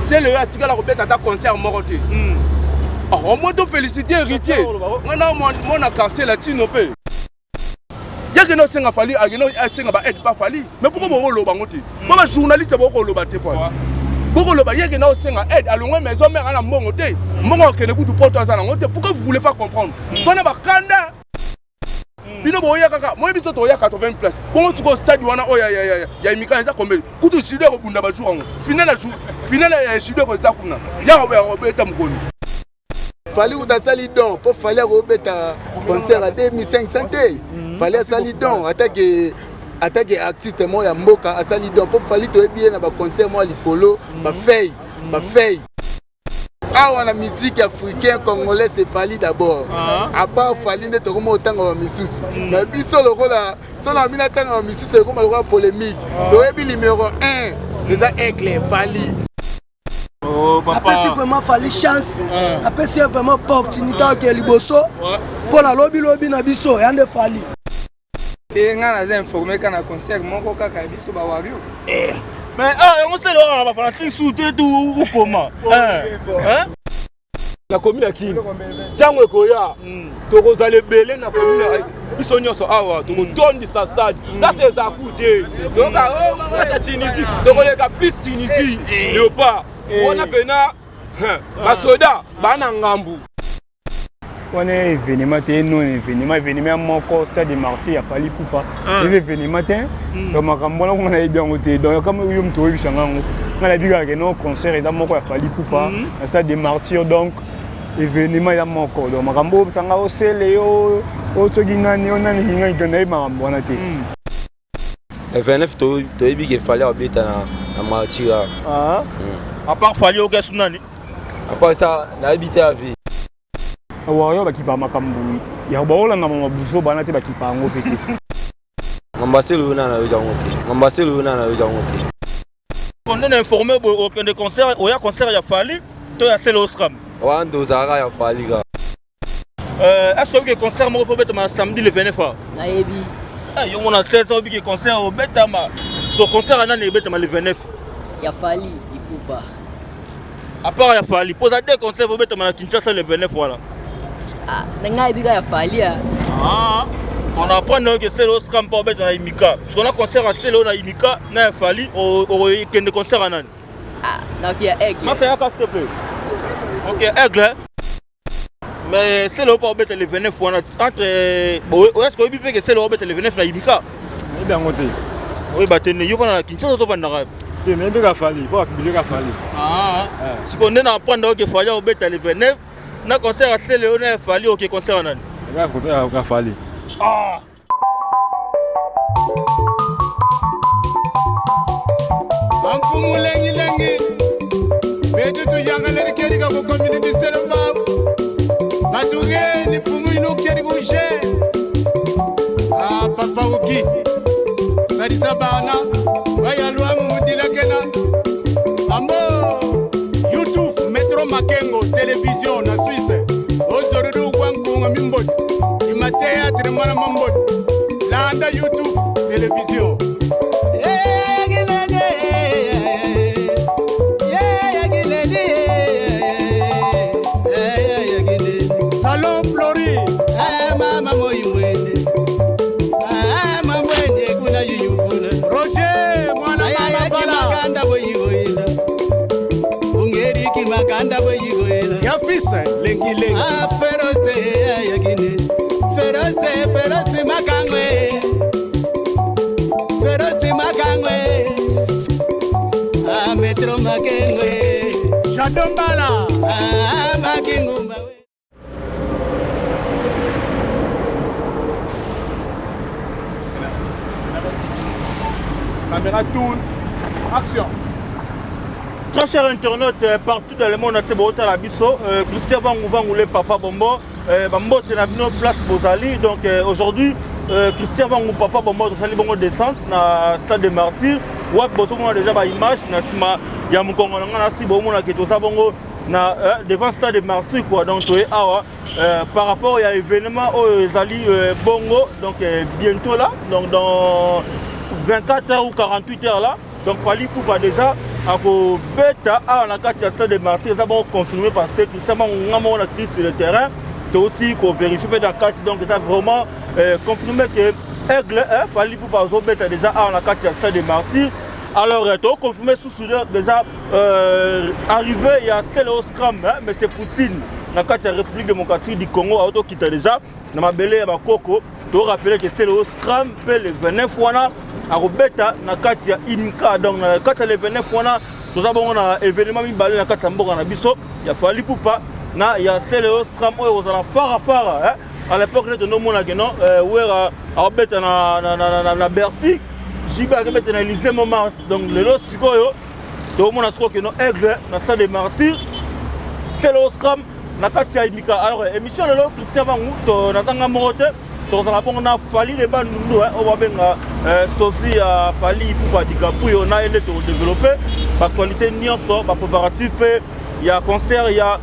Sele oyo atikala kobeta ata concert moko te. Ah, au moins to féliciter Héritier. Nga na mwana quartier latino mpe. Ye akende osenga Fally, akende asenga ba aide pa Fally. Mais pourquoi bokoloba yango te? Po ba journaliste bokoloba te po. Bokoloba ye akende osenga aide, alongwe maison mère ana mbongo te. Mbongo akende kutu poto aza nango te. Pourquoi vous voulez pas comprendre? Tona bakanda. Bino boya kaka, moi biso toya 80 place. Bongo sikoyo stade wana oyo ya Imika eza combien? Kutu judo ekobunda ba jour yango. Finale ya jour, finale ya judo eza kuna. Ya kobeta mokolo. Fally kuta asali don mpo Fally akobeta concert ya 2500 te. Fally asali don atake atake artiste moko ya mboka asali don mpo Fally toyebi ye na baconcert moko ya likolo bafei bafei awa na musique africain congolais, c'est Fally d'abord. À part Fally nde tokoma otanga bamisusu na biso lokola so na bino atanga bamisusu ekoma lokola polémique. Toyebi numéro 1 eza Aigle Fally. Oh, Apesi vraiment Fally chance, apesi ye vraiment opportunité oke liboso mpo na lobilobi na biso ya nde Fally. Te, ngai naza informé kaka na concert moko kaka ya biso bawario. Mais ah, yango sele wana bafanatique su te tu ukoma. Na commune ya Kini, ntango ekoya tokozala ebele na commune biso nyonso awa, tokotondisa stade. Place eza ku te, toyoka match ya Tunisie, tokoleka plus Tunisie Léopard wana mpena basoda baa na ngambu. Wana événement te, non événement, événement moko, stade de Martyr ya Fally Ipupa eza événement te. Donc makambo wana kunga nayebi yango te. Donc kama yo moto oyebisanga yango, nga nayebi kaka ke non, concert eza moko ya Fally Ipupa na stade de Martyr. Donc événement eza moko. Donc makambo oyebisanga osele yo o soki nani o nani kingani, donc nayebi makambo wana te. Le 29 toyebi ke Fally akobeta na Martyr. Ah. À part Fally, okesu nani? À part ça, nayebi te avi. Wayo bakipa makambo ya baolanda mabuso bana te, bakipa yango mpe te. Ngambasele oyo nana nayoki yango te. Ngambasele oyo nana nayoki yango te. Konde na informé boye, okende concert, oya concert ya Fally to ya Sele Osram? Wana tozalaka ya Fally kaka. Est ce que oyebi ke concert moko fo obetama samedi le 29 a? Nayebi. Yo mona 16 oyebi ke concert obetama, parce que concert ya nani ebetama le 29? Ya Fally Ipupa. À part ya Fally, mpo eza deux concert obetama na Kinshasa le 29 wana. Ah, na ngai yebi kaka ya Fally ya. Ah, on apprend donc que Sele Osram mpo obeta na Imika, parce qu'on a concert ya Sele oyo na Imika na ya Fally, okende concert ya nani? Ah, naoki ya Aigle. Masa yaka s'il te plaît. Ok, Aigle. Mais Sele oyo mpo obeta le 29 wana entre, est ce que oyebi mpe ke Sele obeta le 29 na Imika? Nayebi yango te. Oyeba te nde yo mpona na Kinshasa tovandaka? Te, nayebi ka Fally mpo bapublie ka Fally. Sikoyo nde na apprendre oke Fally obeta le 29 na concert ya Sele oyo na ya Fally, oke concert ya nani? Concert ya Fally. Ah! Amfumu lengilengi betu tuyangaleri keri ka kukomini disele mbabu batugeni mfumu inu keri kushe. Ah, papa uki salisa bana bayalwamu mudilakena ambo YouTube Metro Makengo Television na Suisse ozorudu gwankunga mimbodi ima théâtre mwana mambodi landa YouTube Television. Salon Flori. Mama moimwene mamwene kuna yuyuvuna. Roger mwana mama bala. Makanda boyigoyela ungeriki makanda boyigoyela. Ya fils lengi lengi. Ferose yakine ferose ferose makangwe ferose makangwe metro makengwe. Shadombala. Makingumba. Caméra tourne. Action. Très chers internautes, partout dans le monde entier, botala biso, Christian Vangu Vangu le papa Bombo, bambote na bino place bozali. Donc aujourd'hui, Christian Vangu papa Bombo tosali bongo descente na stade de Martyr. Wapi bozomona déjà ba image na sima ya mokongo na nga na si bomona ke toza bongo na devant stade de Martyr quoi. Donc toye awa par rapport ya événement oyo ezali bongo donc bientôt là, donc dans 24 heures ou 48 heures là. Donc Fally Ipupa déjà Akobeta awa na kati ya Stade de Martyrs, eza bongo confirmé parce que Christian Bangu nga moko na crise sur le terrain, touti kovérifie mpe na kati, donc eza vraiment confirmé que Aigle, Fally Ipupa azobeta déjà awa na kati ya Stade de Martyrs. Alors toconfirme susu déjà arrivé ya Celeo Scram, hein, mais c'est Poutine na kati ya République démocratique du Congo, aotokita déjà na mabele ya bakoko. Torappeler que Celeo Scram mpe le 29 wana akobeta na kati ya Imka. Donc na kati ya le 29 wana, toza bongo na événement mibale na kati ya mboka na biso, ya Fally Ipupa na ya Celeo Scram, oyo kozala fara fara, hein? À l'époque nde tondomonake non, Wera akobeta na Bercy, JB akobeta na Élysée Montmartre. Donc lelo sikoyo tokomona sikoyo que non, Aigle na Stade de Martyrs, Celeo Scram na kati ya Imika. Alors émission lelo, Christian Vangu, nazanga moko te, tokozala bongo na Fally de Bandundu, oyo babenga sosie ya Fally Ipupa Dikapuyo. Na ye nde tokodévelopper baactualité nyonso, bapréparatif mpe ya concert ya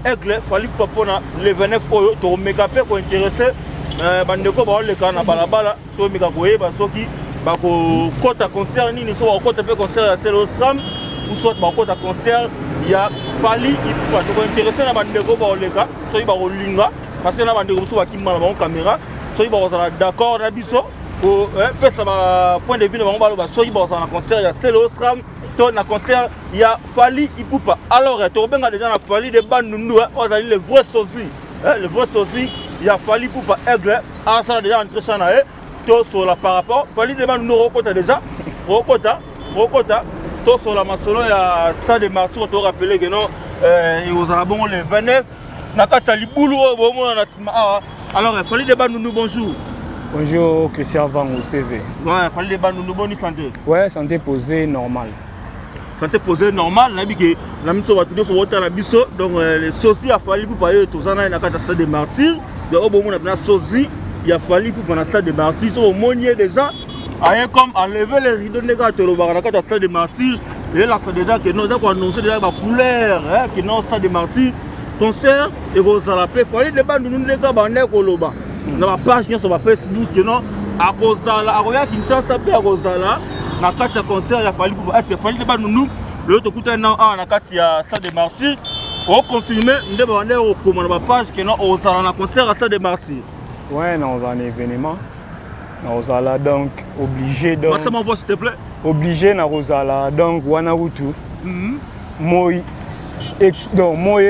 Aigle Fally Ipupa mpona le 29 oyo. Tokomeka mpe kointéresser bandeko baoleka na balabala, tomeka koyeba soki bakokɔta concert nini, so bakokɔta mpe concert ya Celeo Scram ou soit bakokɔta concert ya Fally Ipupa. Tokointéresser na bandeko baoleka soki bakolinga, parce que na bandeko mosusu bakima na bango caméra, soki bakozala d'accord na biso kopesa ba point de vue na bango, baloba soki bakozala na concert ya Celeo Scram to na concert ya Fally Ipupa. Alors tokobenga déjà na Fally de Bandundu, oyo azali le vrai sosie, le vrai sosie ya Fally Ipupa Aigle, asala déjà entretien na ye, tosola par rapport. Fally de Bandundu, okokota déjà, okokota, okokota, tosola masolo ya Stade de Martyrs. Torappeler que non, ekozala bongo le 29 na kati ya libulu oyo bomona na nsima awa. Alors Fally de Bandundu, bonjour. Bonjour Christian Vango CV. Ouais, Fally de Bandundu, bonne santé? Ouais, santé posée, normale. Santé posée, normale. Nayebi que na miso bato nyonso botala biso, donc le sosie ya Fally Ipupa oyo toza na ye na kati ya Stade de Martyrs. Donc oyo bomona mpena sosie ya Fally Ipupa na Stade de Martyrs, so omoni ye déjà aye comme enlever les rideaux, ndenge kaka tolobaka na kati ya Stade de Martyrs, eyelakisa déjà que non, eza koannonce déjà bacouleur que non, Stade de Martyrs concert ekozala mpe Fally de Bandundu, ndenge bande koloba na bapage nyonso, bafacebook, que non, akozala, akoya Kinshasa mpe akozala na kati ya concert ya Fally Ipupa. Est ce que Fally de Bandundu, lelo tokutani na awa na kati ya Stade de Martyrs, oconfirme nde babande kokoma na bapage que non, ozala na concert ya Stade de Martyrs? Ouais, nakozala na événement, nakozala donc obligé, donc Matisa ma voix, s'il te plaît. Obligé nakozala, donc wana kutu moi donc moi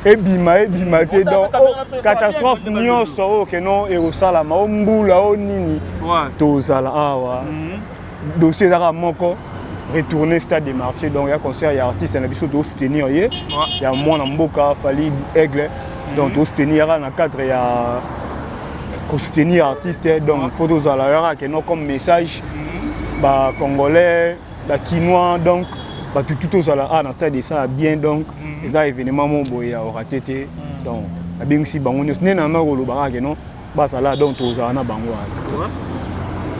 ebima ebima te, donc catastrophe nyonso oyo que non ekosalama, o mbula o nini, tozala awa. Dossier ezaka moko, retourner Stade de Martyrs. Donc ya concert ya artiste na biso, tosoutenir ye, ya mwana mboka Fally Aigle. Donc tosoutenir yaka na cadre ya kosoutenir artiste, donc faut tozala yaka que non, comme message bacongolais, bakinois, donc bato tu tozala awa na stade, esala bien. Donc eza événement moko boye ya orater te. Donc nabengisi bango nyonso nde nanga koloba kaka que non, bazala, donc tozala na bango wana.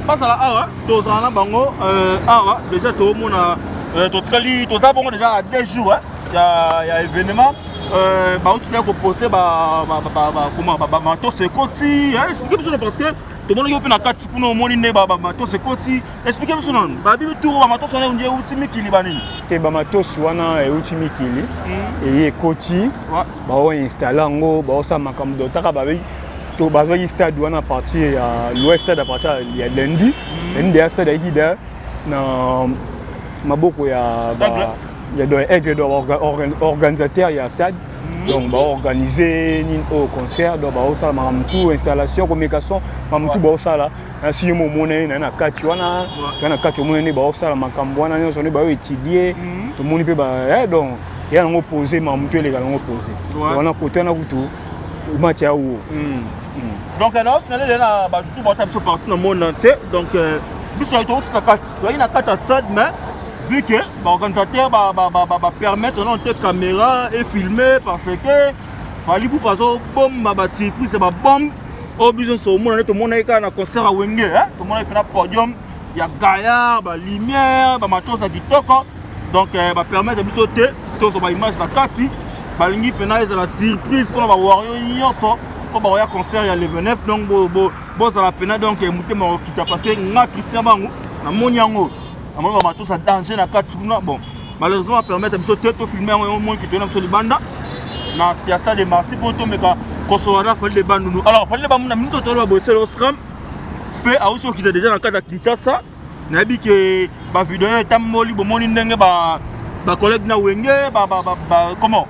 Bazala awa, tozala na bango awa. Déjà toomona totikali, toza bongo déjà à 2 jours ya événement. Bauti ya kopose bamatos ekoti. Explique biso, parce que tomonaki yo mpe na kati kuna, omoni nde bamatos ekoti. Explique biso nanu, babibi tour bamatos wana euti mikili banini? Te, bamatos wana euti mikili, eye ekoti, baoinstalle yango, baosala makambo. Donc taka bazwaki stade wana à partir ya louer stade à partir ya lundi. Lundi deya stade ayaki da na maboko ya donc Aigle, donc organisateur ya stade. Donc baorganize nini oyo concert, donc baosala makambo tu, installation, communication, makambo tu baosala. Nasi yo momona ye na kati wana, toza na kati, omona nde baosala makambo wana nyonso, nde baoétudie. Tomoni mpe donc ya nango posé, makambo tu eleka nango posé wana, kote wana kutu match ya wo. Donc na finale na bato tu bata biso partout na monde entier. Donc biso touti na kati, toyaki na kati ya stade, mais vu que baorganisateur bapermettre non te caméra efilmer, parce que Fally Ipupa azobomba basurprise, babombe oyo biso nyonso omona nde tomonaki kaka na concert ya Wenge. Tomonaki mpena podium ya gaillard, balumière, bamatos ya kitoko. Donc bapermettre biso te tozwa baimage na kati. Balingi mpena ezala surprise mpona bawario nyonso mpo bakoya concert ya le 29. Donc bozala mpena, donc motema kokita, parce que nga Christian Bangu namoni yango. Namoni ba matos ya danger na kati kuna. Bon, malheureusement permettre biso te to filmer yango yango moki toyena biso libanda na ya stade de Martyrs mpo tomeka kosola na Fally de Bandundu. Alors Fally de Bandundu na minute toloba boye selo scram mpe awuti kokita deja na kati ya Kinshasa. Nayebi ke ba video etamboli, bomoni ndenge ba ba collègue na Wenge ba ba, ba, ba comment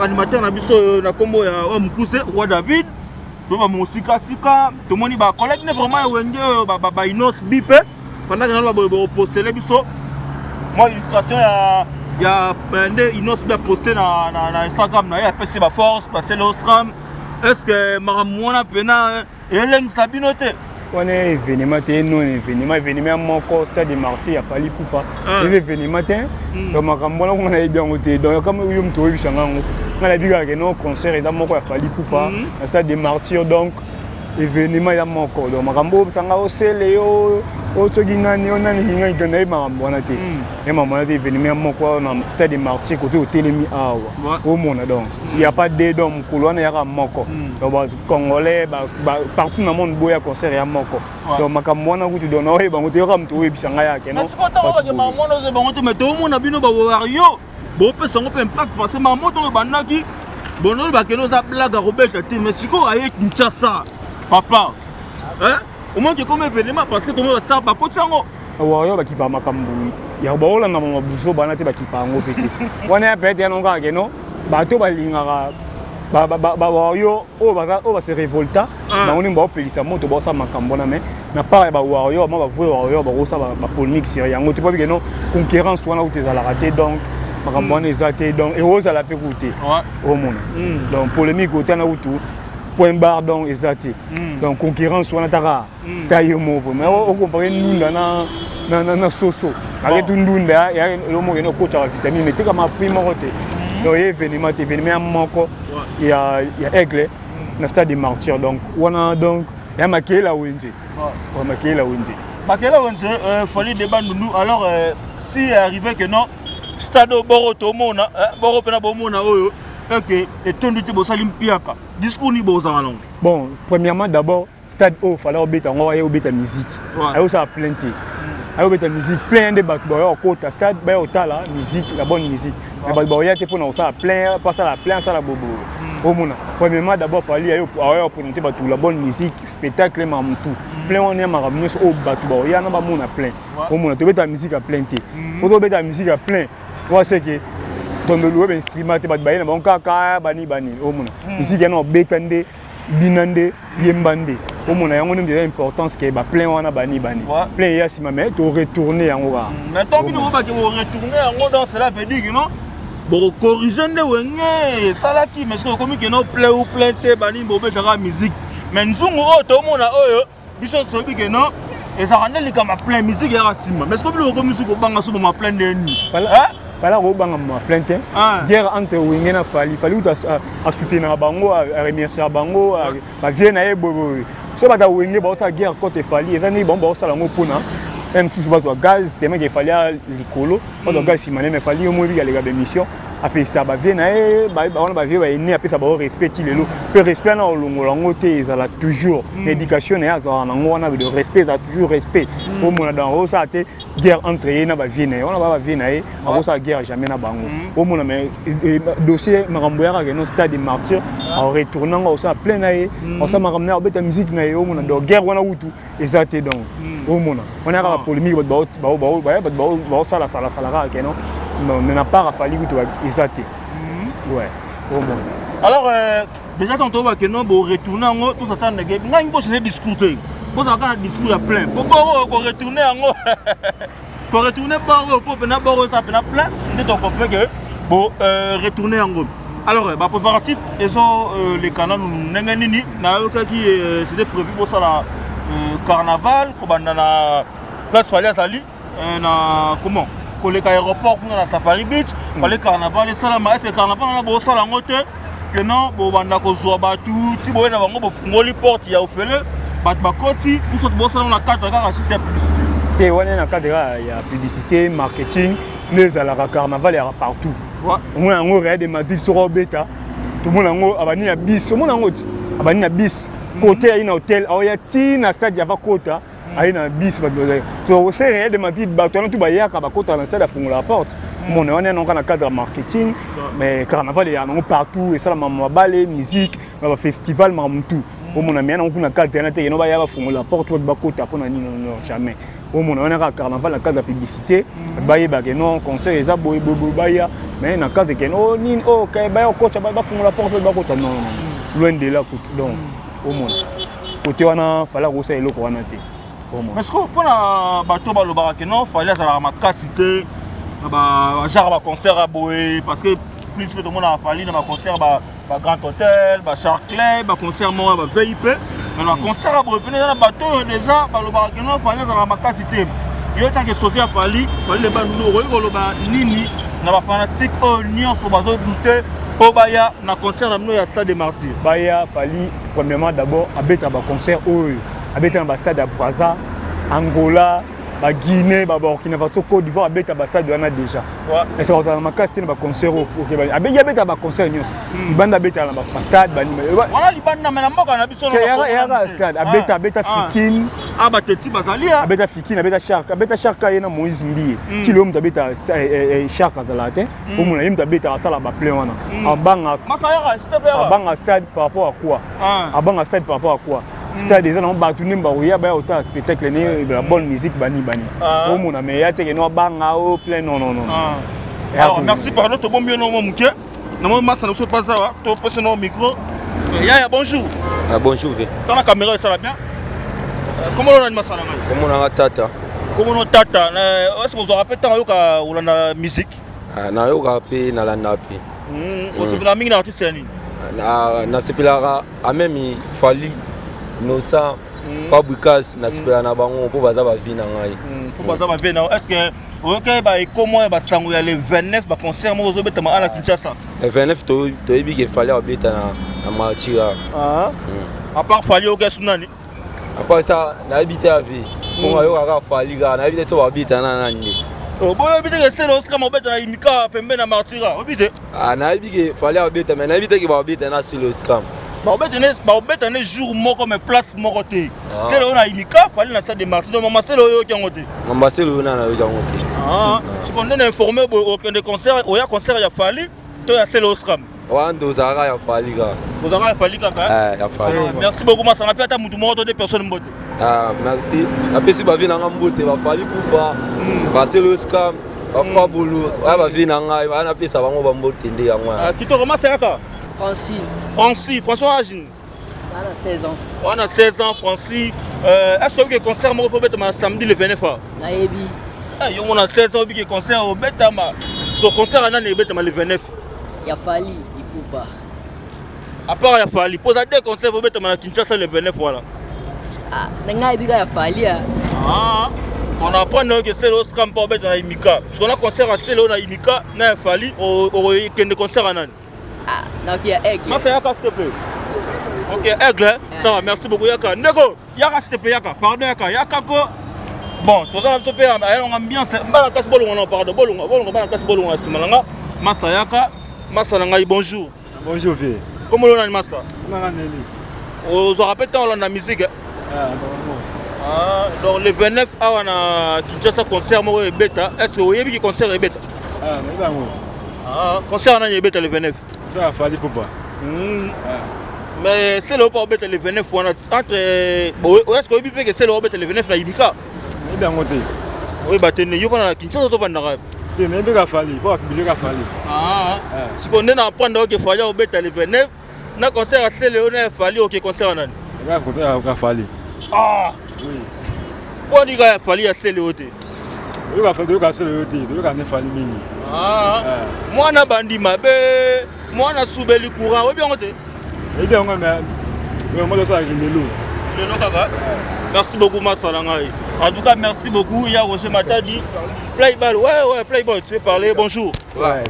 animateur na biso na kombo ya oyo mokuse Roi David to ba mosika sika tomoni ba collègue ne vraiment ya Wenge oyo ba, ba, ba Inos B mpe pendant que naloba boye bopostele biso mwa illustration ya ya nde Inos B aposte na, na, na Instagram na ye, apesi ba force basele osram. Est ce que makambo wana mpena elengisa bino te? Wana événement te, non événement. Événement moko, stade de Martyrs ya Fally Ipupa, eza événement te. Donc makambo wana kunga nayebi yango te. Donc kama yo moto oyebisanga yango, nga nayebi kaka ke non, concert eza moko ya Fally Ipupa na stade de Martyrs. Donc événement eza moko. Donc makambo oyebisanga osele yo oyo soki nani o nani ngai, donc nayebi makambo wana te, ye makambo wana te. Événement moko na stade de Martyrs, kote otelemi awa omona, donc il y a pas deux. Donc mokolo wana yaka moko. Donc bacongolais partout na monde boya, concert ya moko. Donc makambo wana kutu, donc naoyeba yango te, yoka moto oyebisa ngai yake. Non, makambo wana ozoyeba yango te, mais toomona bino bawario bopesa yango mpe impact, parce que makambo ntongo ebandaki bono bakende oza blague akobeta te. Mais sikoyo aye Kinshasa, papa, omonki ekomi événement, parce que tomoni bastar bakoti yango. Wario bakipa makambo ya baolanda mabuso bana te, bakipa yango mpe te. Wana ya peut-être yango kaka keno bato balingaka bawario oyo base révolta bango ndenge baopelisa moto, baosala makambo wana. Mais na part ya bawario ma bavrai wario, bakosala bapolémique sur yango te, po bikeno concurrence wana kuta ezalaka te. Donc makambo wana eza te, donc ekozala mpe kutu te omona. Donc polémique otana kutu, point barre. Donc eza te. Donc concurrence wana taka ta yo moko, mais okompare ndunda na soso aketu ndunda elo moko ene okotaka vitamine, mais tekama prix moko te. Donc ye événement te, événement ya moko ya Aigle na stade de Martyr. Donc wana, donc ya makeyela wenze, makeyela wenze. Makeyela wenze, Fally de Bandundu. Alors si arrivé que non, stade oyo boro tomona boro mpena bomona oyo eke etondi te, bosali mpiaka, discours nini bozala nango? Bon, premièrement, d'abord stade oyo Fally obeta yango, aye obeta musique, aye osala plein te, aye obeta musique. Plein nde bato baya kokota stade, baya kotala musique, la bonne musique. Mais bato baoya te mpona kosala plein, mpo asala plein, asala bobo omona. Premièrement, d'abord Fally aye oprésente bato la bonne musique, spectacle, makambo tout. Plein wana ya makambo nyonso oyo bato baoya na bamona plein omona. Tobeta musique ya plein te. Po tobeta musique ya plein wa seke tondolu oyo bainstrument te, bato baye na bango kaka bani bani omona. Musique yana obeta nde bina nde yemba nde omona yango nde eza importance ke baplein wana bani bani. Plein eya nsima, mais toretourne yango kaka. Mais ntango bino bobake boretourne yango, donc cela veut dire que non, bokocorrige nde Wenge esalaki. Mais soki okomi ke no, plein ou plein te, banini, bobetaka musique. Mais nzungu oyo tomona oyo biso soyebi ke non, ezalaka nde likambo ya plein, musique eyaka nsima. Mais soki bino bokomi soki kobanga so boma plein nde nini? Fally kobanga ma plein te. Guerre entre Wenge na Fally, Fally kutu asoutenaka bango, aremerciaka bango, bavie na ye boyeboye. So bato ya Wenge baosala guerre contre Fally, eza ndenge bango baosala yango mpona ye mosusu bazwa gaz temeke Fally ya likolo, bazwa gaz nsima ne. Mais Fally yo moyebi aleka bémission, afélicitaka bavie na ye wana, bavie baene, apesa bango respect ti lelo. Mpe respect wana olongola yango te, ezala toujours na éducation na ye, azalaka nango wana de respect, ezala toujours respect omona. Donc osala te guerre entre ye na bavie na ye wana, ba bavie na ye akosala guerre jamais na bango omona. Mais dossier makambo yaka ke no, stade de Martyr aretourne yango, akosala plein na ye, akosala makambo na ye, akobeta musique na ye omona. Donc guerre wana kutu eza te. Donc omona wana yaka bapolémique, bato baosala salasala kaka ke non. Mais na part a Fally kutu eza te, ouais, omona. Alors déjà tant toyeba ke non, boretourne yango, tosata ndenge ngai bosese discours te, bozala kaka na discours ya plein po boro koretourne yango, koretourne boro po mpena boro eza mpena plein nde tocomprend ke bo retourne yango. Alors bapréparatif ezoleka nanu ndenge nini? Nayokaki c'était prévu bosala carnaval kobanda na place Fally azali na comment koleka aéroport kuna na Safari Beach. Fallait carnaval esalama. Est ce carnaval wana bosala yango te ke non, bobanda kozwa bato ti boye na bango, bofungoli porte ya ofele, bato bakoti biso, bosala yango na cadre kaka site ya publicité? Te, wana na cadre ya publicité, marketing nde ezalaka. Carnaval yaka partout, omona yango. Real de Madrid soki obeta, tomona yango abandi na bis, omona yango ti abandi na bis kote ayi na hotel, aoya ti na stade, ava kota. Aye na bis bato bazali to se Real de Madrid, bato wana tu bayaka, bakotaka na stade, afungola porte. Mona wana yango na cadre ya marketing, mais carnaval eyaka nango partout, esalama mabale, musique na bafestival, makambo tu omona. Mais yango kuna cadre wana te keno baya bafungola porte, bato bakota mpona nini? Non, jamais. Omona wana kaka carnaval na cadre ya publicité, bayeba ke non, concert eza boye boye boye, baya. Mais na cadre ke no nini o baya kokota, bafungola porte, bato bakota, non, non, loin de là kutu. Donc omona côté wana Fally akosala eloko wana te, omona. Parce que mpona bato balobaka ke non, Fally azalaka makasi te na bagenre baconcert ya boye, parce que plus mpe tomonaka Fally na baconcert bagrand hôtel, bachar club, baconcert moko ya bavip, mais na baconcert ya boye pene eza na bato oyo déjà balobaka ke non, Fally azalaka makasi te. Yo tanke sosie ya Fally, Fally le Bandundu, okoki koloba nini na bafanatike oyo nyonso bazodouter mpo baya na concert na bino ya Stade de Martyr? Baya. Fally premièrement, d'abord abeta baconcert oyo abeta na bastade ya Braza, Angola, Baguinée, Baburkina Faso, Côte d'Ivoire, abeta bastade wana déjà. Est-ce kozala makasi te na baconcert oyo abeki? Abeta baconcert nyonso libanda, abetaka na bastade. Wana libanda, me na mboka na biso? Yaka stade abeta, abeta Fikine. Bateti bazali. Abeta Fikine, abeta Shark, abeta Shark ye na Moïse Mbiye. Ti lelo moto abeta Shark azalaka te. Omona ye moto abetaka, asala baplein wana. Abanga, abanga stade par rapport à quoi? Abanga stade par rapport à quoi? Stade eza nango bato nde bakoya, baya kotala spectacle ne la bonne musique, bani bani. Omona, mais ya teke no abanga o plein, non, non, non. Alors merci, pardon, tobombi yo nomo moke namo masa na biso mpaza awa, topesa no micro. Yaya, bonjour. Ah, bonjour ve. Tala caméra, esala bien. Komona nani, masala ngai? Komonanga Tata. Komono Tata, ese kozwaka mpe ntango oyoka, olanda musique? Nayokaka mpe, nalanda mpe. Osepelaka mingi na artiste ya nini? Nasepelaka amemi Fally, Nosa, Fabregas, nasepelaka na bango mpo baza bavie na ngai. Mpo baza bavie na. Est ce que oyoki baeko ya basango ya le 29, baconcert moko ozobetama ala Kinshasa? Le 29, toyebi ke Fally abeta na Martyr. À part Fally, oyoki su nani? À part ça, nayebi te ave mpo nayokaka Fally kaka, nayebi te so babeta na nani nde. Boyebi te ke Celeo osika mobeta na Imika pembe na Martyr, oyebi te? Nayebi ke Fally abeta, mais nayebi te ke babeta na Celeo Scram. Baobeta ne jour moko, mais place moko te. Celeo oyo na Imika, Fally na Stade de Martyr. Donc mama Celeo, oyoki yango te? Mama Celeo oyo na nayoki yango te. Siko nde na informé boye, okende concert, oya concert ya Fally to ya Celeo Scram? Wana nde ozalaka ya Fally kaka. Ozalaka ya Fally kaka? Ya Fally. Merci beaucoup. Masanga mpe ata mutu moko to de personne mbote. Merci, napesi bavie na nga mbote, baFally Ipupa, baCeleo Scram, bafabulu aya bavie na ngai, baya napesa bango bambote nde yango. Kitoko, masa yaka. Francis. Francis, François âge? Wana 16 ans. Wana 16 ans, Francis. Est ce que oyebi concert moko fo obetama samedi le 29? Nayebi. Yo mona 16 ans, oyebi concert obetama? Parce que concert ya nani ebetama le 29? Ya Fally Ipupa. À part ya Fally, mpo eza deux concert obetama na Kinshasa le 29 wana. Ah, na ngai yebi kaka ya Fally. Ah, on apprend que Celeo Scram mpo obeta na Imika, parce qu'on a concert ya Celeo na Imika na ya Fally, okende concert ya nani? Ah, naoki ya Aigle. Masa yaka, s'il te plaît. Ok, Aigle, ça va, merci beaucoup. Yaka ndeko, yaka s'il te plaît, yaka, pardon, yaka, yaka ko. Bon, toza na biso mpe ayalonga ambiance. Bana kasi bolongo na, pardon, bolongo, bolongo, bana kasi bolongo na nsima na nga. Masa yaka, masa na ngai, bonjour. Bonjour vieux. Kombo nani, masa? Nanga Neli. Ozwaka mpe ntango olanda musique? Ah, normalement. Ah, donc le 29 awa na Kinshasa, concert moko ebeta. Est ce que oyebi ki concert ebeta? Ah, nayebi yango. Ah, concert nani ebeta le 29? Ça Fally Ipupa. Mais Celeo opa obeta le 29 wana entre, est ce que oyebi mpe ke Celeo obeta le 29 na Imika? Nayebi yango te. Oyeba te? Ne yo mpona na Kinshasa tovandaka. Te, nayebi ka Fally mpo bapublier ka Fally. Sikoyo nde na apprendre oke Fally obeta le 29 na concert ya Celeo na ya Fally, oke concert ya nani? Kaka concert ya Fally. Ah oui. Mponi kaka ya Fally, ya Celeo te? Toyoka Fally, toyoka Celeo te, toyoka nde Fally mingi. Mwana bandi mabe, mwana subeli courant, oyebi yango te? Nayebi yango, mais vraiment tosalaki lelo. Lelo kaka. Merci beaucoup, masala ngai. En tout cas, merci beaucoup. Il y a Roger Matadi, Playball, ouais, Playboy, tu veux parler? Bonjour. Ouais.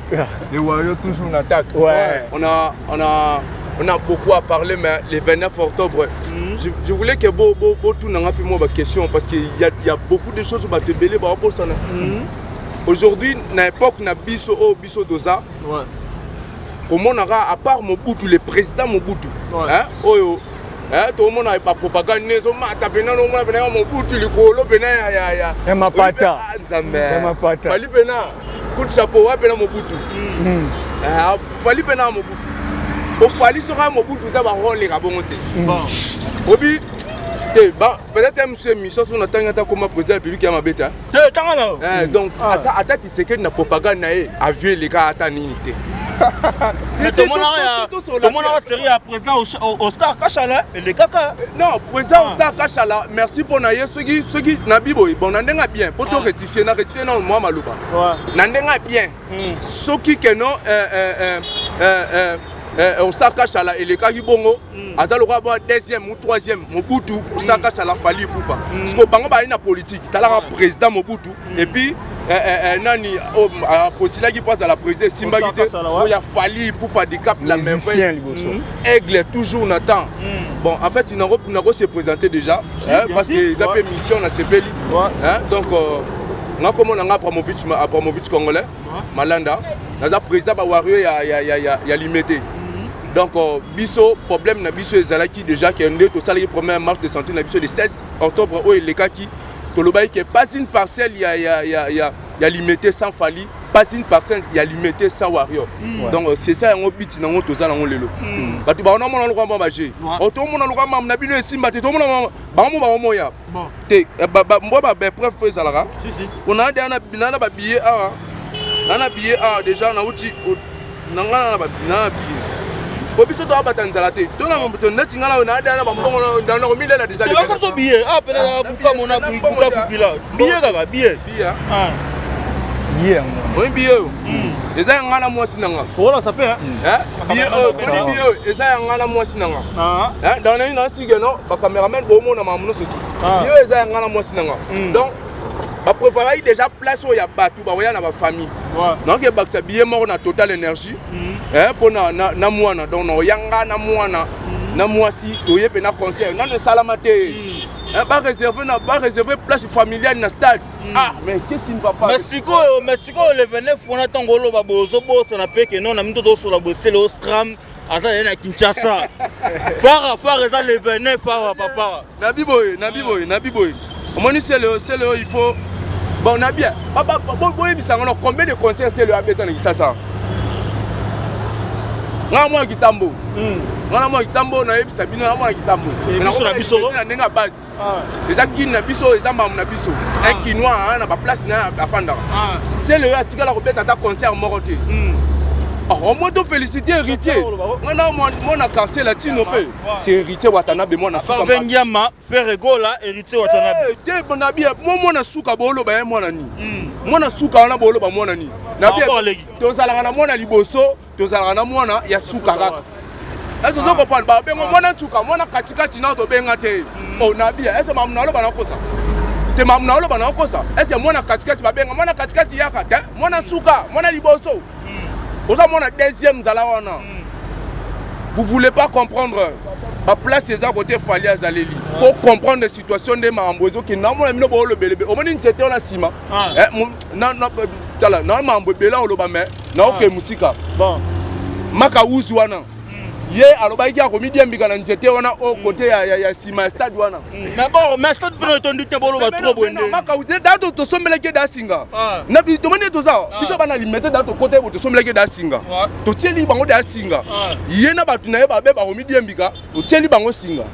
Les Warriors toujours en attaque. Ouais. On a beaucoup à parler, mais le 29 octobre, je voulais que bo, bo, bo, tout n'a pas moi question parce qu'il y a beaucoup de choses qui belé ba bosana. Aujourd'hui, na époque na biso o biso doza. Komonaka à part Mobutu, le président Mobutu. Ouais. Hein, oyo. Eh, tomona bapropagande nde ezomata mpena nomona mpena ya mobutu likolo mpena ya mapata ah, nzambe fali mpena coup de chapeau wa mpena mobutu hmm. eh, fali mpena ya mobutu ofali soki ya mobutu ta baroleka bongo te hmm. obi te peut-être mosu émission soki natangi ata koma président ya république ya mabe te te tanga na eh, donc ah. ata tisekedi na propagande na ye avie eleka ata nini te. Mais tomonaka série ya président Oscar Kashala elekaka. Non, président ah. Oscar Kashala, merci mpo na ye soki soki na biboye bon na ndenge bien mpo to ah. rectifier na rectifier na mwa maloba. Na ndenge bien. Hmm. Soki que non euh, euh, euh, euh, Oscar Kashala elekaki bongo mm. aza lokola ba deuxième ou troisième Mobutu mm. Osaka Sala Fally Ipupa mm. parce que bango bazali na politique talaka mm. président Mobutu mm. et puis eh, eh, eh, nani oh, aposilaki mpo azala président esimbaki te sikoyo ya Fally Ipupa du Cap la merveille mm. aigle toujours na temps mm. bon en fait nako se présenter déjà hein, parce que eza mpe mission na sepeli hein, donc euh, nga komona nga Abramovich Abramovich congolais Malanda naza président ba warrior ya, ya, ya, ya, ya Limete donc euh, biso problème na biso ezalaki déjà ke nde tosalaki première marche de santé na biso le 16 octobre oyo elekaki tolobaki ke pas une parcelle ya, ya, ya, ya, ya limete sans fali pas une parcelle ya limete sans warrior mm. donc euh, c'est ça yango biti nango toza nango lelo mm. bato baona mona lokola mwa baje ouais. Tomona lokola mamu na bino esimba te tomona bango mo bango moya te eh, mbwa ba preuve fo ezalaka mpo na na babillet awa na na billet awa déjà nauti na ngai na billet po biso toabata nzala te to neti ngai na na bambongo nakomilela déjà biso billet awa pena na buka mona buka bukila billet kaka billet billet ah. billet yango oyi billet oyo hmm. eza ya ngai na mwasi na nga okolasa mpe billet oyo boni billet oyo eza ya ngai na mwasi na nga ah. Donc nayi nasike no bacameraman bomona makambo nyonso tu ah. billet oyo eza ya ngai na mwasi na nga hmm. Donc bapreparaki déjà place oyo ya bato bakoya na bafamille nakoki ebakisa billet moko na total énergie mpo hmm. na mwana donc nakoya nga na mwana na mwasi toye mpe na concert nano esalama te bareserve na bareserve place familiale na stade mm. Ah mais qu'est-ce qui ne va pas? Mais sikoyo, mais sikoyo le 29 wana ntango oloba boye ozobosana mpe ke non na mito tosola boye sele ostram aza ye na Kinshasa. Fara fara eza le 29 awa papa. Nabi boye, nabi boye, nabi boye. Omoni sele sele il faut bon na bien. Boyebisa ngo combien de concerts sele abeta na Kinshasa? Nga mwa kitambo. Hmm. Nga na mwa kitambo nayebisa bino na mwa kitambo. Biso na biso na ndenge ya base. Ah. Eza kin na biso eza mamu na biso. Ah. Un kinois na ba place na afandaka. Ah. Sele oyo atikala kobeta ata concert moko te. Hmm. Oh, au moins to féliciter héritier. Nga na mwana quartier latino pe. C'est héritier Watanabe mwana suka. Bengiama Ferre Gola héritier Watanabe. Eh, te nabi mo mwana suka boloba ye mwana nini? Hmm. Mwana suka wana boloba mwana nini? Nabi tozalaka na mwana liboso tozalaka na mwana ya suka kaka ese ozo comprendre babengo mwana nsuka mwana katikati nao tobenga te mm. o oh, nabia ese mamu naloba nakosa te mamu naloba nakosa ese mwana katikati babenga mwana katikati yaka te mwana suka mwana liboso mm. oza mwana deuxième zala wana mm. vous voulez pas comprendre baplace eza kote fali azaleli faut comprendre situation nde makambo ezokende naomona bino boolobelebe omoni nzete wana nsima ah. eh, tala na makambo ebele oloba mais naoke ah. mosika maka wuzu wana hmm. ye alobaki akomidiembika na nzete wana o hmm. kote ya nsima ya stade wana hmm. mais bon mais stade mpena etondi te boloba trop boye maka wuzu da tosombelaki ye da singa ah. tomoni ye toza biso bana limete da tokota ye bo tosombelaki ye da singa totieli bango da singa ye na bato na ye babe bakomidiembika otieli bango singa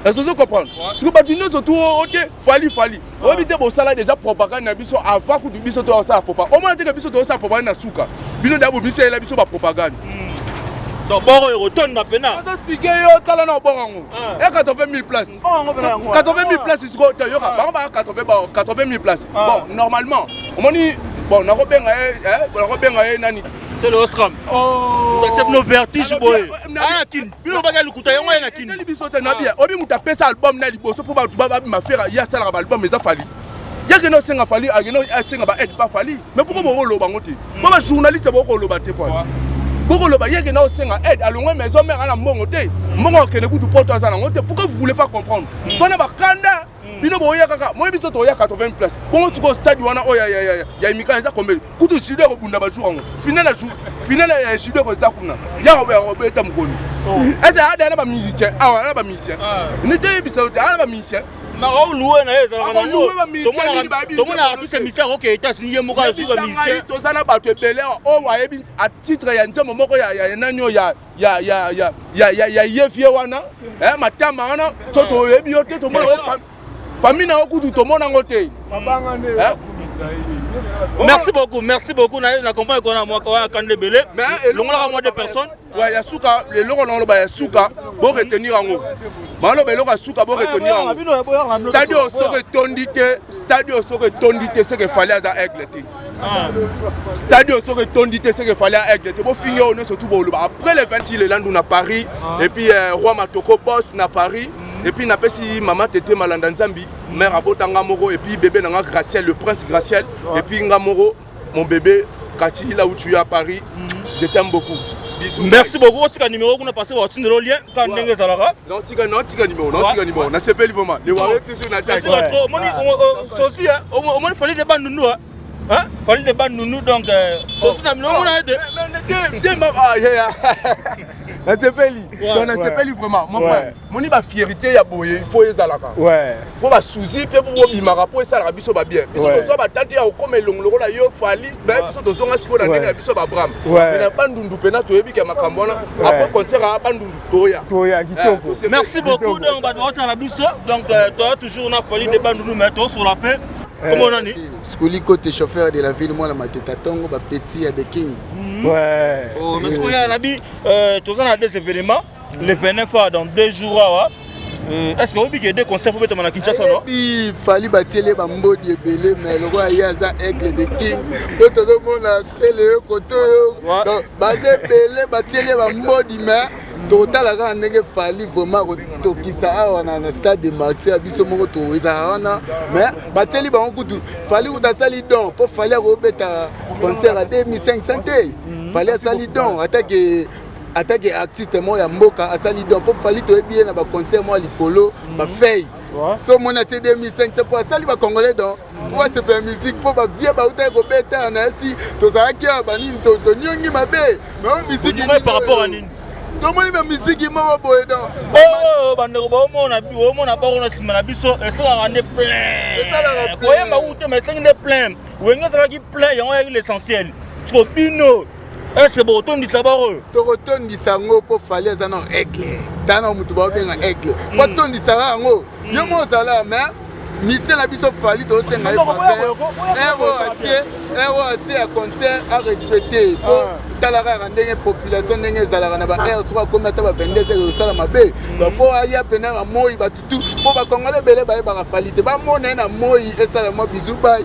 est-ce ozo comprendre siko bato nyonso tu ote fali fali oyebi te bosala déjà propagande na biso avant kutu biso tosala propagande omona te ke biso tosala propagande na suka bino da bomisela biso bapropagande hmm. donc boro ekotonda mpena explike yo tala na obongo yango ya 80 000 place 80 000 place sikoyo te yoka bango baya 80 000 place bon normalement omoni bon nakobenga ye nakobenga ye nani C'est le Ostram. Oh. Bino vertige boye. Aya kin. Bino baka lukuta yango ya na kin. Etali biso te na bien. Obi mutu apesa album na liboso po bato babima fera ye asalaka ba album eza Fally. Ye akende osenga Fally, akende asenga ba aide pa Fally. Mais pourquoi bokoloba yango te? Bo ba journaliste bokoloba te po. Bokoloba ye akende osenga aide alongwe maison mère ana mbongo te. Mbongo akende kutu poto aza nango te. Pourquoi vous voulez pas comprendre? Tona bakanda. Bino boya kaka, moi biso toya 80 place. Bongo sikoyo stade wana oyo ya Imika eza combien? Kutu judo ekobunda ba jour yango. Finale ya jour, finale ya judo eza kuna. Ya kobeta mokoni. Ese ada na ba musicien, awa na ba musicien. Ni te yebisa yo te, ana ba musicien. Loué na ye ezalaka na ngo. Tomonaka artiste musicien akoke États-Unis, ye moko azwi ba musicien. Toza na bato ebele oyo ayebi a titre ya nzembo moko ya nani oyo ya ye vie wana, matama wana, so toyebi yo te, tomona famille na yo kutu tomona yango te. Merci beaucoup, merci beaucoup. Na comprendre qu'on a moi kwa kande belé. Mais longolaka moi deux personnes. Ouais, ya suka eloko na oloba ya suka, bo retenir yango. Maloba eloko ya suka, bo retenir yango. Stade oyo soki etondi te, stade oyo soki etondi te, c'est que Fally aza aigle te. Stade oyo soki etondi te, c'est que Fally aigle te. Bofingi oyo nyonso tu boloba. Après le 26 Lelandu na Paris, et puis Roi Matoko boss na Paris, et puis napesi mama Tete Malanda Nzambi, mère abotanga moko, et puis bébé nanga Graciel, le prince Graciel, et puis nga moko mon bébé Kati, là où tu es à Paris, je t'aime beaucoup. Bisous. Merci beaucoup. Otika numéro kuna passé wa tindelo lien ka ndenge ezalaka. Non, tika, non, tika numéro, non, tika numéro. Na sepeli vraiment. Le warrior toujours na tag. Trop omoni sosi hein, omoni Fally de Bandundu hein. Hein? Fally de Bandundu donc sosi na mino mona ete. Te ma ah yeah. Na sepeli. Donc na sepeli vraiment mon frère. Moni ba fierté ya boye, il faut ezalaka. Faut ba souci pe faut bimaka po esalaka biso ba bien. Biso tozwa ba tante ya okoma elongo lokola yo Fally, mais biso tozonga sikoyo na ndenge ya biso ba Bram. Mais na Bandundu pena toyebi ke makambo wana après concert ya Bandundu toya. Toya kitoko. Merci beaucoup. Donc ba totala biso. Donc toya toujours na Fally de Bandundu mais to sur la paix. Comment on a dit? Skuli côté chauffeur de la ville, moi la mateta tongo ba petit ya the king. Ouais. Oh, mais ce qu'il y a nabi toza na deux événements. Le 29 dans 2 jours, est-ce que vous avez des concerts pour mettre dans Kinshasa, non? Oui, Fally batiele ba mbodi ebele, mais le roi yaza aigle de king. Po todo monde a le koto. Donc basé belé batiele ba mbodi mais total kaka ndenge Fally vraiment tokisa awa na stade de Martyrs biso moko to ezala wana mais batieli bango kutu Fally kutu asali don po Fally akobeta concert à 2500 te. Fally asali don atake artiste moko ya mboka asali don po Fally toyebi ye na ba concert moko ya likolo ba feuille. So mona tie 2500 po asali ba congolais don po basepela musique po ba vie bautaki kobeta na esi tozalaki awa banini toniongi mabe mais oyo musique par rapport à nini? Tomoni ba musique moko boye don. Oh bandeko baomona omona bango na nsima na biso esalaka nde plein. Esalaka plein. Koyemba ute mais esengi nde plein. Wenge ezalaki plein yango eyaki l'essentiel. Siko bino est-ce que bokotondisa bango? Tokotondisa yango po Fally eza na aigle. Tana mutu baobenga aigle. Faut tondisaka yango. Yo mo ozala mais mission na biso Fally tosenga ye faveur. Ero atie ya concert a respecter po talaka kaka ndenge population ndenge ezalaka na ba air soki akomi ata ba 22 heures osala mabe. Donc faut aya pena na moi batutu po ba congolais ebele bayebaka Fally te. Bamona ye na moi esala mwa bisou bye.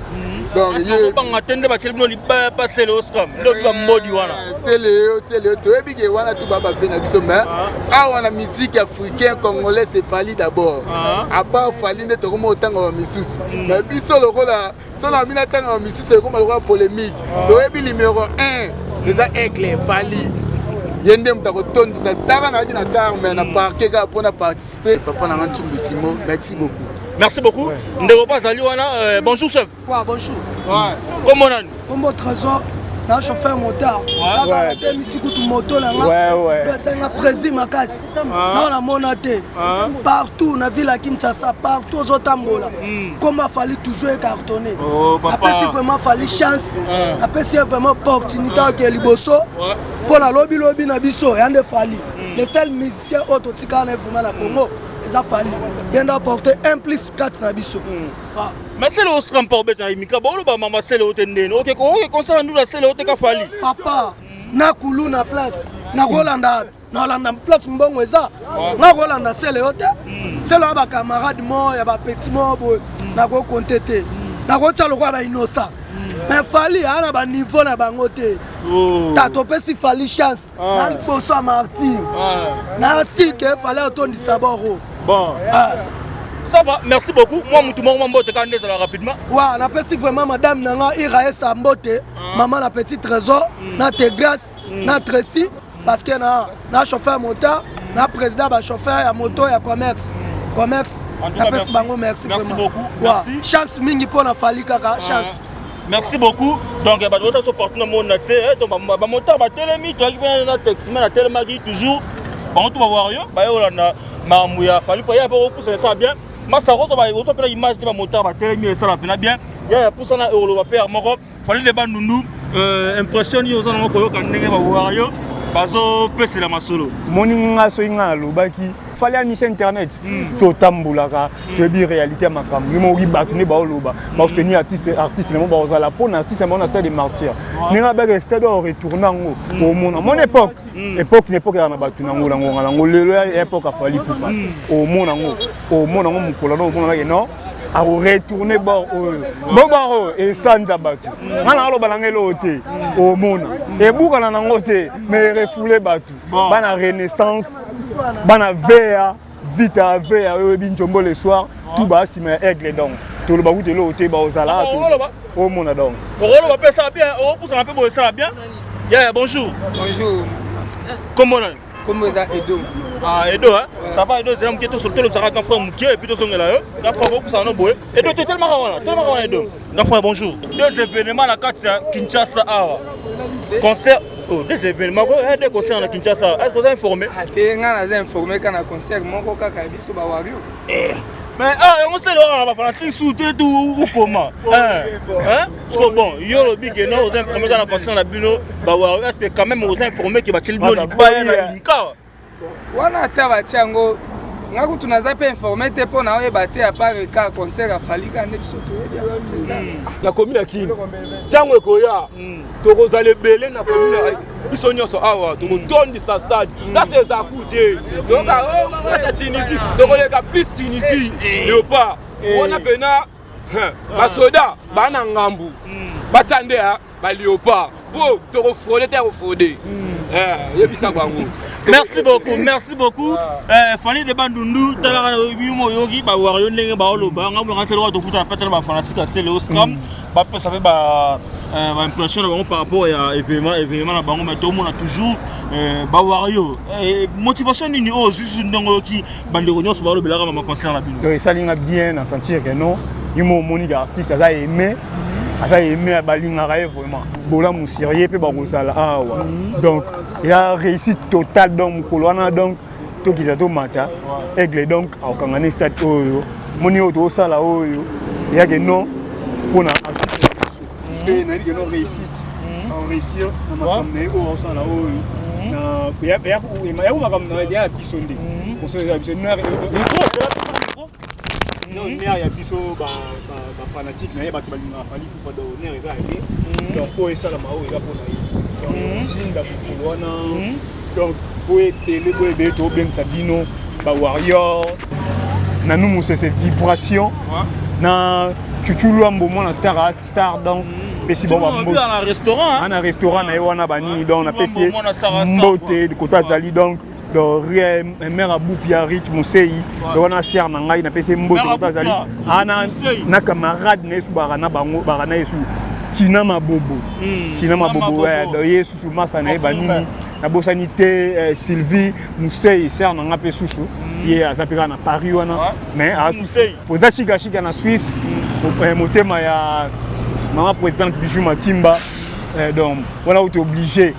Donc ye banga tende ba tsheli bino libaya pa sele oscam ndo ba mbodi wana. Sele sele toyebi ke wana tout ba ba fe na biso mais awa na musique africain congolais c'est Fally d'abord. À part Fally nde tokoma otanga ba misusu. Mais biso lokola sona bina tanga ba misusu ekoma lokola polémique. Toyebi numéro 1 eza aigle Fally. Ye nde moto akotondisa tanga na na car mais na parquet kaka mpona participer. Papa na nga Ntsumbu Simo, merci beaucoup. Merci beaucoup. Ndeko Bazali wana, bonjour chef. Ouais, bonjour. Ouais. Comment on a? Kombo Trésor, na chauffeur motard. Kaka te misi kutu moto na nga. Ouais, ouais. Ba senga président makasi. Na na mona te. Partout na ville ya Kinshasa, partout ozotambola. Comment Fally toujours cartonner. Oh, papa. Apesi vraiment Fally chance. Apesi vraiment opportunité ke liboso. Pour na lobi lobi na biso, yande Fally. Le seul musicien oyo totika na vraiment na Congo, eza Fally. Yenda porter 1 plus 4 na biso. Mais c'est le Oscar pour beta imika bolo ba mama sele ote ndene. OK, OK, concert nous la sele ote ka Fally. Papa, na kulu na place, na kolanda, na kolanda place mbongo eza. Na kolanda sele ote. Sele ba camarade mo ya ba petit mo boy, na ko compter te. Na ko tsa lokwa ba innocent. Mais Fally ana ba niveau na bango te. Ta topesi Fally chance. Na liboso ya martyr. Na sike Fally atondisa boro. Bon. Ça va, merci beaucoup. Moi, Moutou, moi, Mbote, quand on est rapidement. Ouais, on appelle vraiment madame Nanga, Irae Mbote, maman la petite trésor, na Grâce, na Tracy, parce que na, na chauffeur motard, na président ba chauffeur ya moto ya commerce. Commerce. En tout cas, Napesi merci. bango merci Merci vraiment. beaucoup. Wa, Merci. Chance mingi mpo na Fally kaka chance. Merci beaucoup. Donc, bato bota so partout na monde entier, donc ba motard ba telemi, toyaki mpe na taximan atelemaki toujours. Bango to ba warrior, ba yolanda makambo ya Fally po ya po kopusana esala bien. Masa ozo ba ozo pena image te ba motard ba telemi esala pena bien. Ya ya pusana ekoloba pe ya moko Fally de Bandundu impression nini oza nango koyoka ndenge ba warrior bazopesela masolo. Moni nga soki nga nalobaki Fally amisi internet so otambolaka toyebi réalité ya makambo yo mokoki bato nde baoloba basoutenir artiste artiste nango bakozala mpo na artiste na bango na stade de martyr ndenge abaka stade oyo retourne yango omona mon époque époque na époque ezala na bato nango na ngonga nango lelo ya époque ya Fally Ipupa omona yango omona yango mokolo na omona ke non akoretourne bord oyo bo bord oyo esanza bato nga na aloba nanga eloko te omona ebukana nango te mais refoule bato bana renaissance bana vea vita vea oyo oyebi njombo le soir tout baa nsima ya aigle donc toloba kutu eloko te baozala omona donc okoloba mpe esala bien okopusana mpe boye esala bien. Yaya, bonjour. Bonjour. Kombo nani? Kombo eza Edo. Ah, Edo, hein? Ça va, Edo, zela moke tolobisaka grand frère moke et puis tozongela yo. Grand frère bokosana no boye. Edo te telemaka wana, telemaka wana Edo. Grand frère, bonjour. Deux événements na kati ya Kinshasa awa. Concert, oh, deux événements, quoi, deux concerts na Kinshasa. Est-ce que vous êtes informé? Ah, te nga naza informé kaka na concert moko kaka ya biso ba warrior. Eh. Mais ah, yango sele wana ba fanatique sous te tout ou comment? Hein? Hein? Parce que bon, yo lobi que non, oza informé kaka na concert na bino ba warrior, est-ce que quand même oza informé que batieli bino libaya na Inka? Wana ata batia yango nga kutu naza mpe informé te mpo na oyeba te à part ka concert ya Fally kaka nde biso toyebi yango eza. Na commune ya Kin ntango ekoya tokozala ebele na commune biso nyonso awa tokotondisa stade place eza ku te toyoka kati ya Tunisie tokoleka plus Tunisie léopard wana pena basoda baa na ngambu batia nde ba léopard po tokofraude te kofraude yebisa bango. Merci beaucoup, merci beaucoup. Fally de Bandundu, talaka bimo yoki ba warrior ndenge ba oloba, nga mo nganselo wa tokuta na ba fanatique ya Celeo Scam, ba pesa pe ba ba impression na bango par rapport ya événement événement na bango, mais tout le monde a toujours ba warrior. Motivation nini oyo juste ndenge oyoki bandeko nyonso ba olobelaka ba concert na bino. Donc esalinga bien na sentir que non yo mo omoni ka artiste aza aimé aza aimé balingaka ye vraiment bolamu sérieux mpe bakozala awa donc ya réussite totale donc mokolo wana donc tokita tomata aigle donc akokanga ne stade oyo moni oyo tozosala oyo eyake non mpona artiste na biso mpe nayebi ke non réussite réussir na makambo na ye oyo aosala oyo yako makambo na ya biso nde conseil ya biso nerf ya biso bafanatique na ye bato balingaka Fally Ipupa donc nerf eza ya ye donc oyo esalama oyo eza mpona ye donc tinda mokolo wana donc boyo ebele boyo ebele tobengisa bino bawarrior na nu mosese vibration na Chuchu Lwambo mwana star star donc pesi bango na restaurant na restaurant na ye wana banini donc napesi ye mbote kota azali donc donc rien mère abupia Rich Musei donc wana sœur na ngai napesi ye mbote kota azali ana na camarade na ye su baka na bango baka na ye su Tina Mabobo Tina Mabobo donc ye susu masa na ye banini nabosani te Sylvie Musei sœur na nga mpe susu ye aza mpe kaka na Paris wana mais oza shikashika na Suisse motema ya mama présidente Bijou Matimba donc wana uti obligé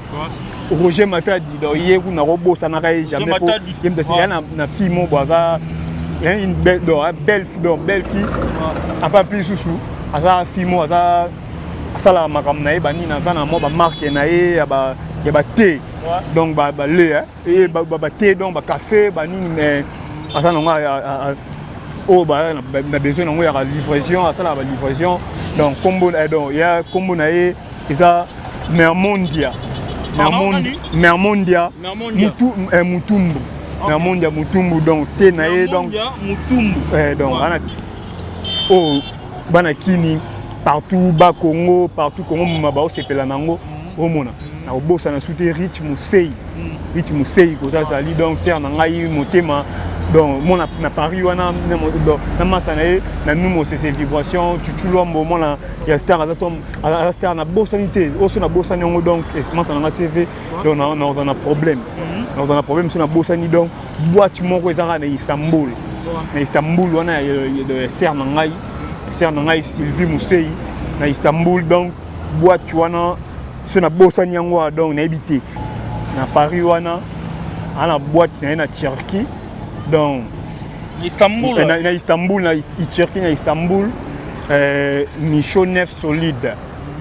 Roger Matadi donc ye kuna kobosanaka ye jamais po ye moto asili na fille moko bo aza une belle donc belle donc belle fille apa mpe lisusu aza fille moko aza asalaka makambo na ye banini aza na mwa bamarque na ye ya bate donc bale bate donc bacafé banini mais aza nango oyo na besoin nango ya livraison asalaka balivraison donc kombo donc ya kombo na ye eza Mermondia Mermondia Mutumbu Mermondia Mutumbu donc te na ye donc donc ana oyo bana kini partout bakongo partout Kongo moma baosepela nango omona nakobosana su te Rich Musei Rich Musei kota azali donc sœur na ngai motema donc mona na Paris wana na masa na ye na nu mosese vibration Chuchu Lwambo mwana ya star aza to aza star nabosani te oyo so nabosani yango donc masa na nga CV donc nakozala na problème nakozala na problème so nabosani donc boîte moko eza kaka na Istanbul. Na Istanbul wana ya sœur na ngai, sœur na ngai Sylvie Musei na Istanbul. Donc boîte wana so nabosani yango wana, donc nayebi te. Na Paris wana ana boîte na ye na Turquie, donc Istanbul. Na Istanbul, na Turquie, na Istanbul, Micho Neuf Solide,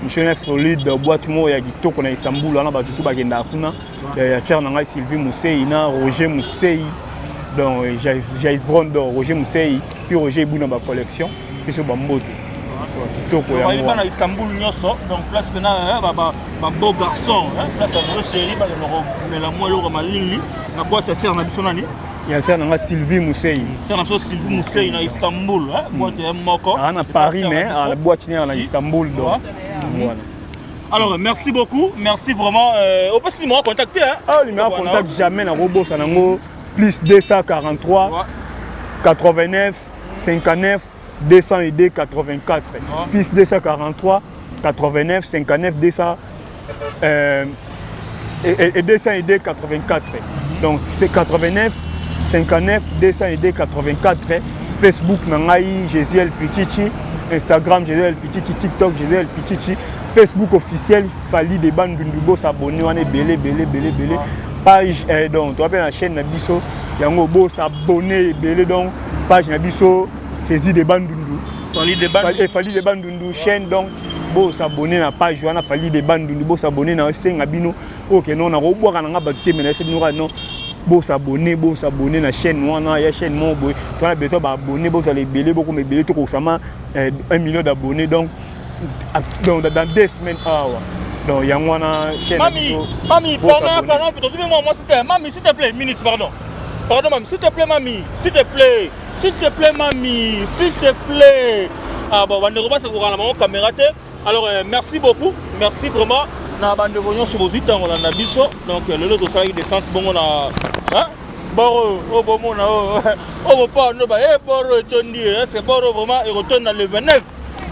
Micho Neuf Solide, boîte moko ya kitoko na Istanbul wana. Bato tu bakendaka kuna ya sœur na ngai Sylvie Musei na Roger Musei. Donc Jais Brown, donc Roger Musei puis Roger Ebuna, bacollection biso bambote kitoko. Yango bana Istanbul nyonso, donc place mpena babeau garçon, place ya vrai chéri, bakenda komela mwa eloko malili na boîte ya sœur na biso nani? Ya sœur na nga Sylvie Musei. Sœur na biso Sylvie Musei na Istanbul, boîte ya moko. Na Paris, mais na boîte na Istanbul, donc voilà. Alors, merci beaucoup, merci vraiment. On peut se numéro contacter. Hein? Ah, numéro contact, jamais na robo, ça nango plus 243 ouais. 89 59 202 84. Ouais. Plus 243 89 59 200 et 202 84. Donc c'est 89 59 202 84. Facebook na ngai Jésiel Pichichi, Instagram Jésiel Pichichi, TikTok Jésiel Pichichi, Facebook officiel Fally de Bandundu. Bosabonner wana ebele ebele ebele ebele. Page donc toza mpe na chaîne na biso yango, bosabonner ebele. Donc page na biso Jésus de Bandundu. Fally de Bandundu. Fally de Bandundu chaîne. Donc bosabonner na page wana Fally de Bandundu, bosabonner. Na esenga bino oyo ke non, nakobwaka na nga bato te, me nayesa bino kaka non, bosabonner, bosabonner na chaîne wana ya chaîne moko boye. Twana besoin baabonné, bozala ebele, bokoma ebele, tokokosama 1 million d'abonnés donc dans 2 semaines awa. Donc yango wana chaîne. Mami, mami, pardon, pardon, tozwi mwa mwasi te. Mami, s'il te plaît, minute, pardon, pardon, mami, s'il te plaît, mami, s'il te plaît, s'il te plaît, mami, s'il te plaît. Ah bon, bandeko basekokana bango caméra te. Alors merci beaucoup, merci vraiment na bandeko nyonso bozwi ntango kolanda biso. Donc lelo tosalaki descente bongo na boro oyo bomona oyo bopano ba e boro etondi. Est-ce boro vraiment ekotonda le 29?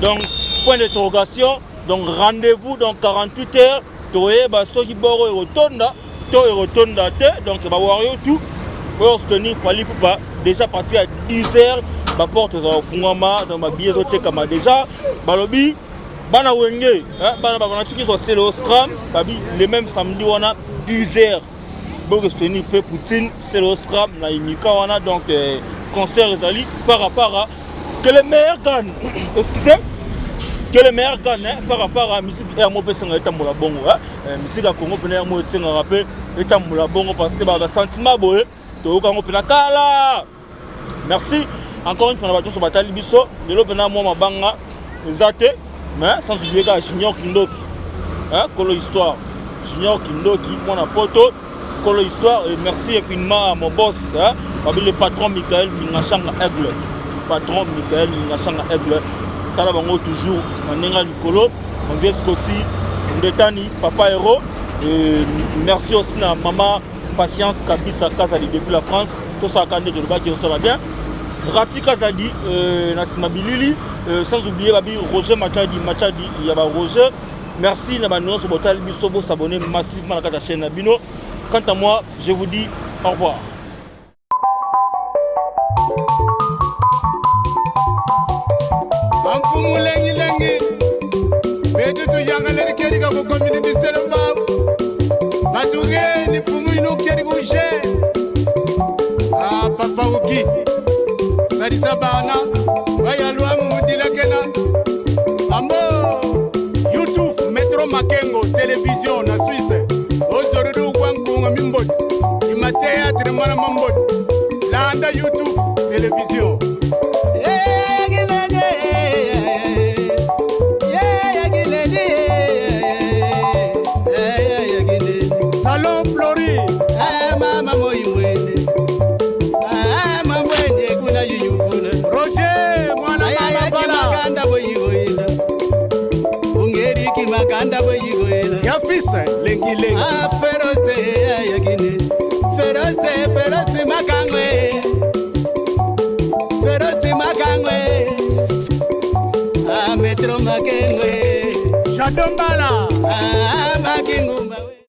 Donc point d'interrogation. Donc rendez-vous dans 48 heures, toyeba soki boro ekotonda to ekotonda te. Donc bawario tout oyo soutenir Fally Ipupa déjà partir ya 10 heures, baporte ezala kofungwama. Donc babillet ezotekama déjà. Balobi bana Wenge, bana bafanatiki nyonso basele Oscram, babi le même samedi wana 10 heures boke soutenir mpe Poutine sele Oscram na Imika wana. Donc concert ezali par rapport à que le meilleur gagne, excusez, que le meilleur gagne, hein, par rapport à musique ya mo mpe esenga etambola bongo, musique ya Congo mpena yango etengaka mpe etambola bongo, parce que basentiment boye toyoka yango mpena kala. Merci encore une fois na bato nyonso batali biso lelo. Mpena mwa mabanga eza te, mais sans oublier kaka Junior Kindoki, kolo histoire, Junior Kindoki mwana poto, kolo histoire. Et merci infiniment à mon boss, hein, babi le patron Michael Mingashanga Aigle, patron Michael Mingashanga Aigle. Tala bango toujours na ndenge ya likolo. Mon vieux Scotty Ndetani, papa héros. Et merci aussi na mama Patience Kabisa Kazali depuis la France. Tosalaka nde tolobaki osala bien. Rati Kazadi na nsima bilili, sans oublier babi Roger Matadi, Matadi ya ba Roger. Merci na bano nyonso botali biso. Bosabonner massivement na kati ya chaîne na bino. Quant à moi, je vous dis au revoir. Amfumu lengilengi betu tuyangaleri keri ka kukomini biselo mbau batugeni mfumu inu keri kushe. Ah, papa uki salisa bana bayalwamu mudilakena ambo YouTube Metro Makengo Television na Suisse ozorudu gwankunga mimbodi ima théâtre mwana mambodi landa YouTube Television. Salon Flori. Mama moimwene mamwene kuna yuyufuna. Roger mwana mama bala. Makanda boyigoyela ungeriki makanda boyigoyela. Ya fils lengi lengi. Ferose yakine ferose ferose makangwe ferose makangwe a Metro Makengwe. Shadombala.